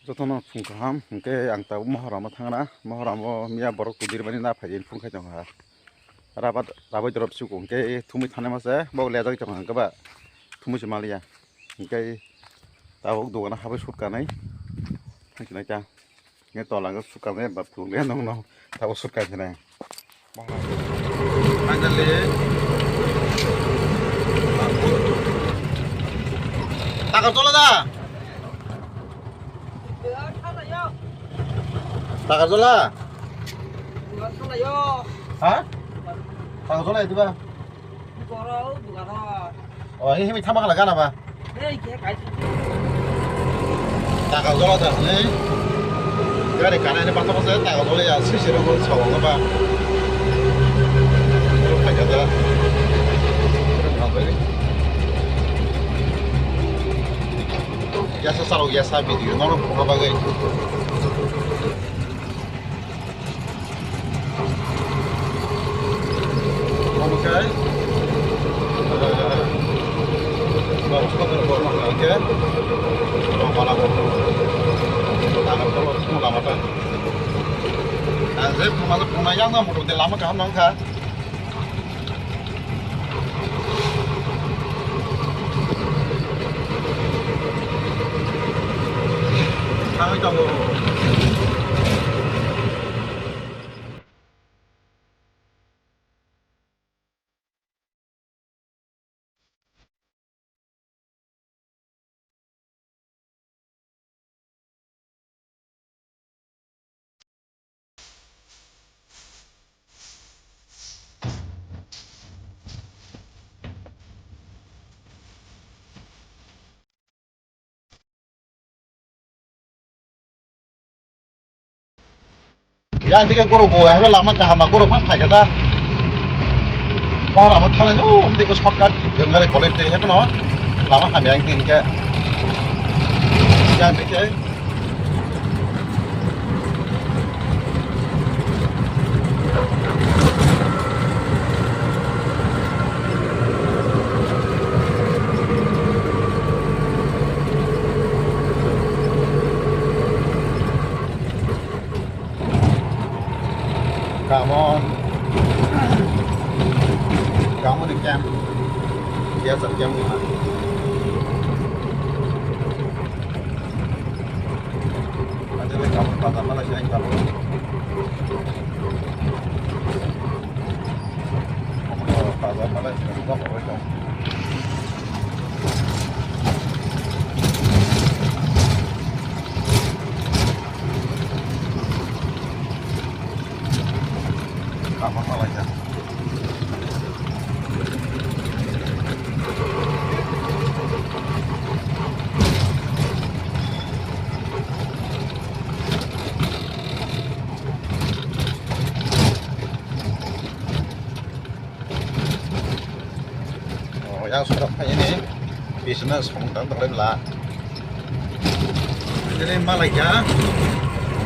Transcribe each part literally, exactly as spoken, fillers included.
Jotono phung kaham, hwnkhe ang tabuk Mohoramo thangna, Mohoramo miya borok tudirmani na phaidi phung khai tongkha. Rabat, rabai dorop suku, hwnkhe thumui thanai masa, bo lejak tongkha, hwnkhe ba thumui se maliya. Hwnkhe tabuk dogano habai sut kanai, thangsinai ta. Hwnkhe tola hwnkhe sut kanai, ba phung le nong nong, tabuk sut kanai. Finally. Taka tola da? Taka tola? Ha? Taka tola itu ba? Oh, ini himi thama kala gana ba? Taka jola da, ne? Gari kana ini patah pasal taka jola ya, sisi rokok sawang apa? Terus pakai ada. Biasa sarok biasa video, nono buka bagai. Omo khe, eh, borok sokha borok borok khe, borok mala borok. Tagar borok song lama ta. Ang je phunuknai yang no motor de lama kaham nang kha. Thangwi tongo. Yang tiga guru bo, yang lama kaham guru pas thai kata. Bahar amat thalai no, tiga shortcut, yang gari college teh, apa no? Lama kami yang tiga. Yang tiga. Come on. Come on, camp. Yes, sir, camp. Ada lagi kamu pada malah saya kamu. Pada malah saya kamu. Kamu malah ya. Oh, yang sudah kayak ini, bisnis sementara terlalu lah. Jadi malah ya,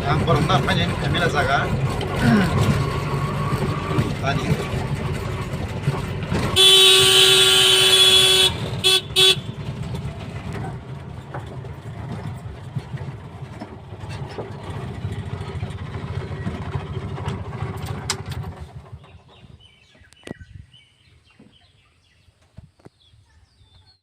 yang pernah kayak ini, kami lah jaga. Tadi.